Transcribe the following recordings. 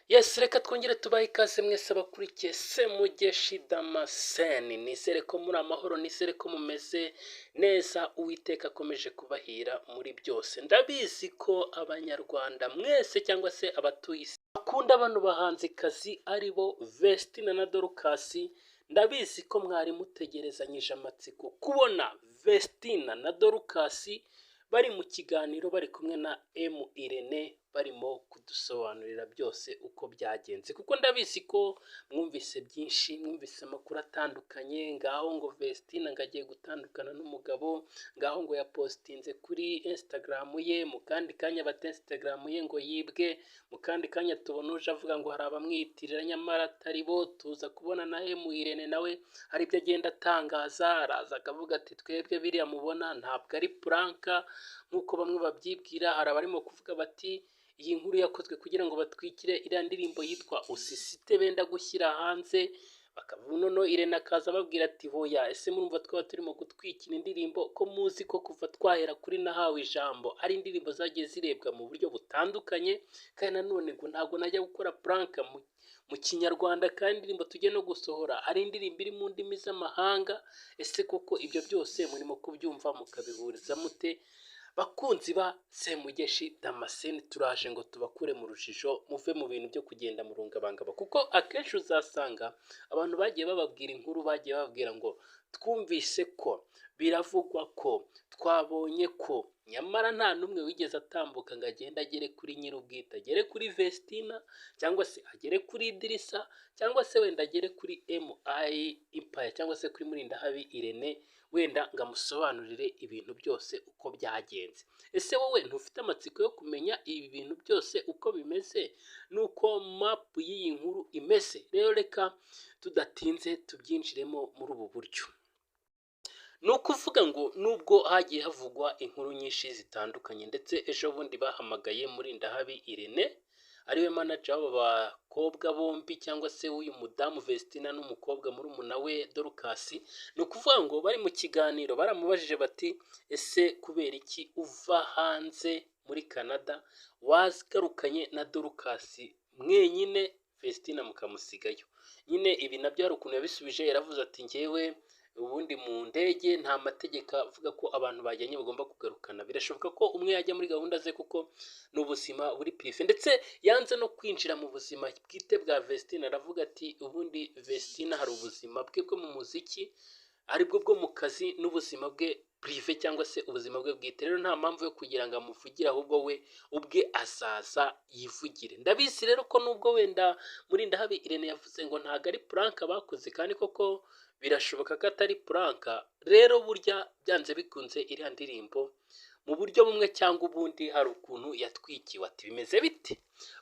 Yes, reka twongere tubahe ikaze mwese abakurikiye Semugeshi Damascene. Nizere ko muri amahoro, nizere ko mumeze neza, Uwiteka akomeje kubahira muri byose. Ndabizi ko Abanyarwanda mwese cyangwa se abatuye isi bakunda bano bahanzikazi, ari bo Vestine na Dorcas. Ndabizi ko mwari mutegerezanyije amatsiko kubona Vestine na Dorcas bari mu kiganiro, bari kumwe na M Irene, barimo kudusobanurira byose uko byagenze, kuko ndabizi ko mwumvise byinshi, mwumvise amakuru atandukanye. Ngaho ngo Vestine ngo agiye gutandukana n'umugabo, ngaho ngo yapostinze kuri Instagram ye, mu kandi kanya bata Instagram ye ngo yibwe, mu kandi kanya tubona uje avuga ngo hari abamwiyitirira nyamara atari bo. Tuza kubona na M Irene nawe hari ibyo agenda atangaza, araza akavuga ati: "Twebwe biriya mubona ntabwo ari prank nk'uko bamwe babyibwira." Hari abarimo kuvuga bati iyi nkuru yakozwe kugira ngo batwikire iriya ndirimbo yitwa Usisite benda gushyira hanze. Bakavuga, noneho Irene akaza ababwira ati: "Hoya, ese murumva twaba turimo gutwikira indirimbo, ko muzi ko kuva twahera kuri Nahawe Ijambo ari indirimbo zagiye zirebwa mu buryo butandukanye? Kandi nanone ngo ntabwo najya gukora prank mu Kinyarwanda kandi indirimbo tujye no gusohora ari indirimbo iri mu ndimi z'amahanga." Ese koko ibyo byose murimo kubyumva mukabihuriza mute? Bakunzi ba Semugeshi Damascene, turaje ngo tubakure mu rujijo, muve mu bintu byo kugenda mu rungabangabo, kuko akenshi uzasanga abantu bagiye bababwira inkuru, bagiye bababwira ngo twumvise ko, biravugwa ko, twabonye ko, nyamara nta n'umwe wigeze atambuka ngo agende agere kuri nyir'ubwite, agere kuri Vestina cyangwa se agere kuri Idirisa cyangwa se wenda agere kuri MI Empire cyangwa se kuri Murindahabi Irene, wenda ngo amusobanurire ibintu byose uko byagenze. Ese wowe ntufite amatsiko yo kumenya ibi bintu byose uko bimeze n'uko map y'iyi nkuru imeze? Rero reka tudatinze tubyinjiremo muri ubu buryo. Ni ukuvuga ngo nubwo hagiye havugwa inkuru nyinshi zitandukanye, ndetse ejo bundi bahamagaye Murindahabi Irene, ariwe manager w'aba bakobwa bombi, cyangwa se w'uyu mudamu Vestina n'umukobwa murumuna we Dorcas, ni ukuvuga ngo bari mu kiganiro baramubajije bati: "Ese kubera iki uva hanze muri Canada wagarukanye na Dorcas mwenyine, Vestina mukamusigayo?" Nyine ibi nabyo hari ukuntu yabisubije, yaravuze ati: "Njyewe ubundi mu ndege nta mategeko avuga ko abantu bajyanye bagomba kugarukana. Birashoboka ko umwe yajya muri gahunda ze, kuko ni ubuzima buri privé." Ndetse yanze no kwinjira mu buzima bwite bwa Vestine, aravuga ati: "Ubundi Vestine hari ubuzima bwe bwo mu muziki, aribwo bwo mu kazi, n'ubuzima bwe privé cyangwa se ubuzima bwe bwite. Rero nta mpamvu yo kugira ngo amuvugire, ahubwo we ubwe azaza yivugire." Ndabizi rero ko nubwo wenda Murindahabi Irene yavuze ngo ntabwo ari prank bakoze, kandi koko birashoboka ko atari prank, rero burya byanze bikunze iriya ndirimbo mu buryo bumwe cyangwa ubundi hari ukuntu yatwikiwe. Ati: "Bimeze bite?"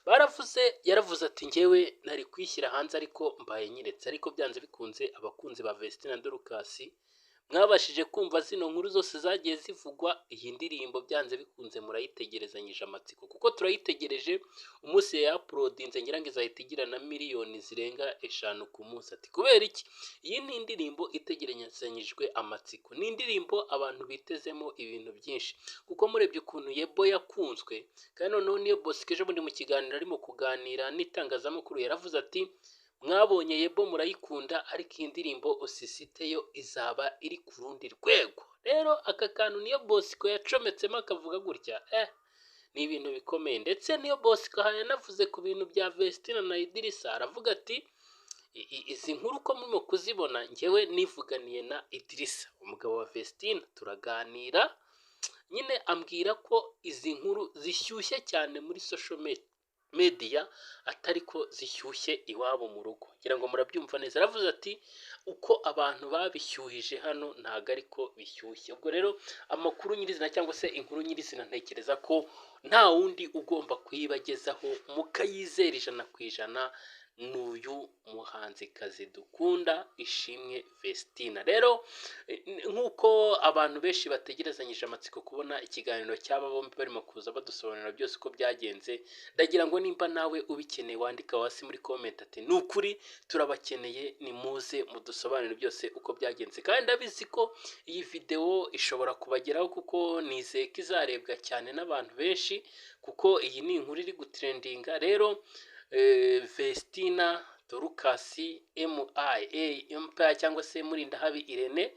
Baravuze, yaravuze ati: "Njyewe nari kuyishyira hanze ariko mbaye nyiretse." Ariko byanze bikunze, abakunzi ba Vestine na Dorcas mwabashije kumva zino nkuru zose zagiye zivugwa, iyi ndirimbo byanze bikunze murayitegerezanyije amatsiko, kuko turayitegereje. Umunsi yauploadinze ngira ngo izahita igira na miliyoni zirenga 5 ku munsi. Ati: "Kubera iki?" Iyi ni indirimbo itegerezanyijwe amatsiko, ni indirimbo abantu bitezemo ibintu byinshi, kuko murebye ukuntu Yebo yakunzwe. Kandi noneho niyo Bosco ejo bundi mu kiganiro arimo kuganira n'itangazamakuru yaravuze ati: "Mwabonye Yebo murayikunda, ariko iyi ndirimbo Usisite yo izaba iri ku rundi rwego." Rero aka kantu niyo Bosco yacometsemo akavuga gutya, ni ibintu bikomeye. Ndetse niyo Bosco yanavuze ku bintu bya Vestina na Idirisa, aravuga ati: "Izi nkuru uko murimo kuzibona, njyewe nivuganiye na Idirisa, umugabo wa Vestina, turaganira, nyine ambwira ko izi nkuru zishyushye cyane muri social media, atari ko zishyushye iwabo mu rugo." Ngira ngo murabyumva neza. Aravuze ati: "Uko abantu babishyuhije hano ntabwo ariko bishyushye." Ubwo rero amakuru nyirizina cyangwa se inkuru nyirizina, ntekereza ko nta wundi ugomba kuyibagezaho mukayizera 100%, ni uyu muhanzikazi dukunda, Ishimwe Vestina. Rero nk'uko abantu benshi bategerezanyije amatsiko kubona ikiganiro cy'aba bombi barimo kuza badusobanurira byose uko byagenze, ndagira ngo nimba nawe ubikeneye wandika hasi muri comment ati: "Ni ukuri turabakeneye, nimuze mudusobanurire byose uko byagenze." Kandi ndabizi ko iyi videwo ishobora kubageraho, kuko nizeye ko izarebwa cyane n'abantu benshi, kuko iyi ni inkuru iri gutrendinga. Rero Vestina Dorcas MIA Empire cyangwa se Murindahabi Irene,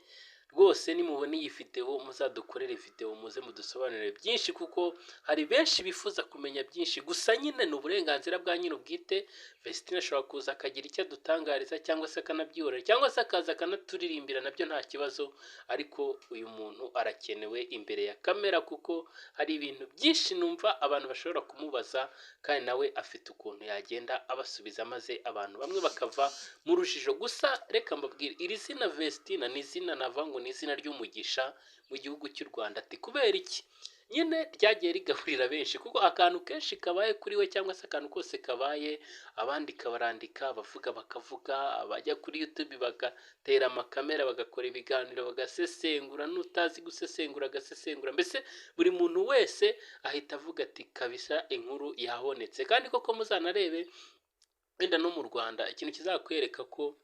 rwose nimubona iyi videwo muzadukorere videwo, muze mudusobanurire byinshi, kuko hari benshi bifuza kumenya byinshi. Gusa nyine ni uburenganzira bwa nyir'ubwite. Vestina ashobora kuza akagira icyo adutangariza, cyangwa se akanabyihorera, cyangwa se akaza akanaturirimbira, nabyo nta kibazo. Ariko uyu muntu arakenewe imbere ya kamera, kuko hari ibintu byinshi numva abantu bashobora kumubaza, kandi nawe afite ukuntu yagenda abasubiza, maze abantu bamwe bakava mu rujijo. Gusa reka mbabwire, iri zina Vestina ni izina navuga ngo ni izina ry'umugisha mu gihugu cy'u Rwanda. Ati kubera iki? Nyine ryagiye rigaburira benshi, kuko akantu kenshi kabaye kuri we cyangwa se akantu kose kabaye, abandika barandika, abavuga bakavuga, abajya kuri YouTube bagatera amakamera bagakora ibiganiro bagasesengura, n'utazi gusesengura agasesengura, mbese buri muntu wese ahita avuga ati kabisa inkuru yabonetse. Kandi koko muzanarebe wenda no mu Rwanda, ikintu kizakwereka ko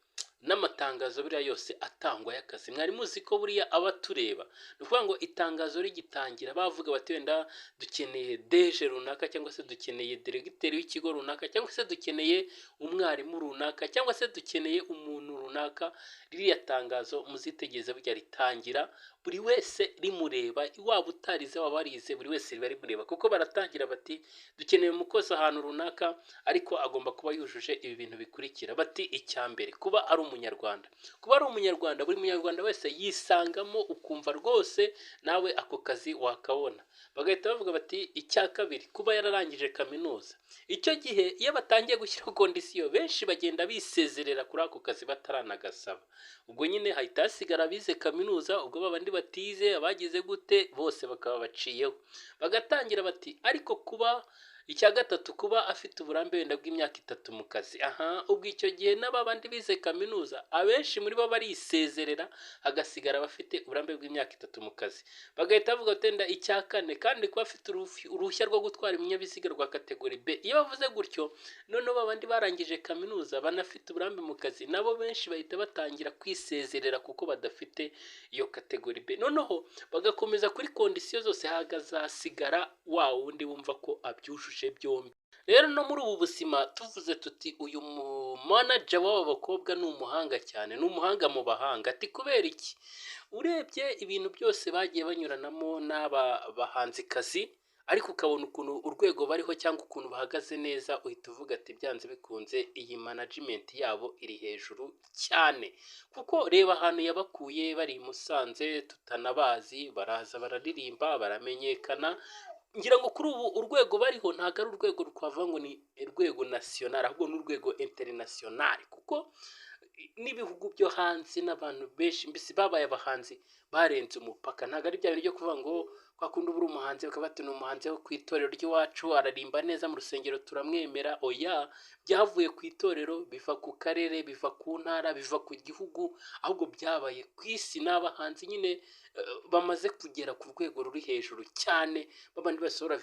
n'amatangazo buriya yose atangwa y'akazi, mwari muzi ko buriya aba tureba? Ni ukuvuga ngo itangazo rigitangira bavuga bati wenda dukeneye DG runaka, cyangwa se dukeneye diregiteri w'ikigo runaka, cyangwa se dukeneye umwarimu runaka, cyangwa se dukeneye umuntu runaka, ririya tangazo muzitegereze burya ritangira buri wese rimureba, waba utarize waba warize, buri wese riba rimureba, kuko baratangira bati dukeneye umukozi ahantu runaka, ariko agomba kuba yujuje ibi bintu bikurikira. Bati icya mbere kuba ari umunyarwanda. Kuba ari umunyarwanda, buri munyarwanda wese yisangamo, ukumva rwose nawe ako kazi wakabona. Bagahita bavuga bati icya kabiri kuba yararangije kaminuza. Icyo gihe iyo batangiye gushyiraho condition, benshi bagenda bisezerera kuri ako kazi bataranagasaba. Ubwo nyine hahita hasigara abize kaminuza, ubwo babandi batize abagize gute bose bakaba baciyeho. Bagatangira bati ariko kuba icya gatatu kuba afite uburambe wenda bw'imyaka 3 mu kazi. Aha ubwo icyo gihe n'ababandi bize kaminuza abenshi muri bo barisezerera, hagasigara abafite uburambe bw'imyaka 3 mu kazi. Bagahita bavuga ati wenda icya kane kandi kuba afite uruhushya rwo gutwara ibinyabiziga rwa catégorie B. Iyo bavuze gutyo, noneho babandi barangije kaminuza banafite uburambe mu kazi, nabo benshi bahita batangira kwisezerera kuko badafite iyo catégorie B. Noneho bagakomeza kuri condition zose, hagazasigara wa wundi wumva ko abyujuje byombi. Rero no muri ubu buzima tuvuze tuti uyu mu manager w'aba bakobwa ni umuhanga cyane, ni umuhanga mu bahanga. Ati kubera iki? Urebye ibintu byose bagiye banyuranamo n'aba bahanzikazi, ariko ukabona ukuntu urwego bariho cyangwa ukuntu bahagaze neza, uhita uvuga ati byanze bikunze iyi management yabo iri hejuru cyane. Kuko reba ahantu yabakuye bari i Musanze tutanabazi, baraza bararirimba baramenyekana. Ngira ngo kuri ubu urwego bariho ntabwo ari urwego twavuga ngo ni urwego national, ahubwo ni urwego international, kuko n'ibihugu byo hanze n'abantu benshi mbese babaye abahanzi barenze umupaka. Ntabwo ari bya bintu byo kuvuga ngo kwa kundi uba uri umuhanzi bakaba bati ni umuhanzi wo ku itorero ry'iwacu, ararimba neza mu rusengero turamwemera. Oya, byavuye ku itorero biva ku karere, biva ku ntara, biva ku gihugu, ahubwo byabaye ku isi. Ni abahanzi nyine bamaze kugera ku rwego ruri hejuru cyane, babandi basohora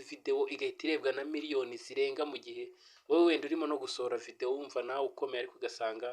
videwo igahita irebwa na miliyoni zirenga, mu gihe wowe wenda urimo no gusohora videwo wumva nawe ukomeye, ariko ugasanga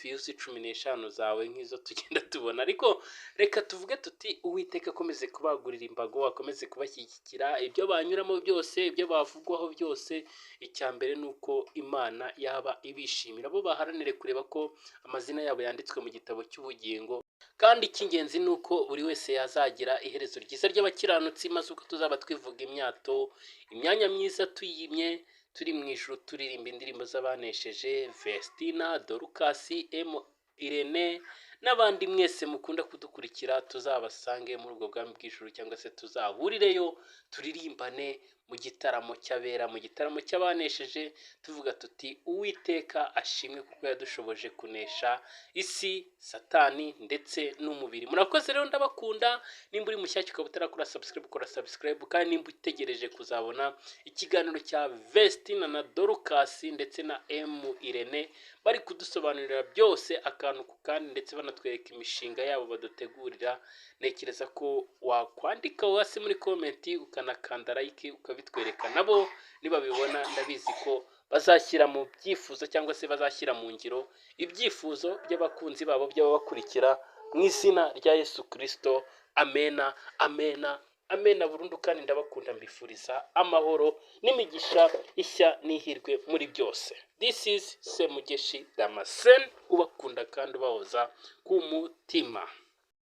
views 15 zawe nk'izo tugenda tubona. Ariko reka tuvuge tuti Uwiteka akomeze kubagurira imbago, akomeze kubashyigikira, ibyo banyuramo byose, ibyo bavugwaho byose, icya mbere ni uko Imana yaba ibishimira. Bo baharanire kureba ko amazina yabo yanditswe mu gitabo cy'ubugingo, kandi icy'ingenzi ni uko buri wese yazagira iherezo ryiza ry'abakiranutsi, maze uko tuzaba twivuga imyato, imyanya myiza tuyimye turi mu ijuru turirimba indirimbo z'abanesheje. Vestina, Dorcas, M Irene n'abandi mwese mukunda kudukurikira, tuzabasange muri ubwo bwami bw'ijuru, cyangwa se tuzahurireyo turirimbane mu gitaramo cy'abera, mu gitaramo cy'abanesheje, tuvuga tuti Uwiteka ashimwe kuko yadushoboje kunesha isi, Satani ndetse n'umubiri. Murakoze rero, ndabakunda. Nimba uri mushyashya ukaba utarakora subscribe, kora subscribe. Kandi nimba utegereje kuzabona ikiganiro cya Vestina na Dorcas ndetse na M Irene bari kudusobanurira byose akantu ku kandi, ndetse banatwereka imishinga yabo badutegurira, ntekereza ko wakwandika hasi muri comment, ukanakanda like, ukabitwereka. Nabo nibabibona ndabizi ko bazashyira mu byifuzo cyangwa se bazashyira mu ngiro ibyifuzo by'abakunzi babo, by'ababakurikira, mu izina rya Yesu Kirisito. Amena, amena. Amena burundu, kandi ndabakunda, mbifuriza amahoro n'imigisha, ishya n'ihirwe muri byose. This is Semugeshi Damascene, ubakunda kandi ubahoza ku mutima.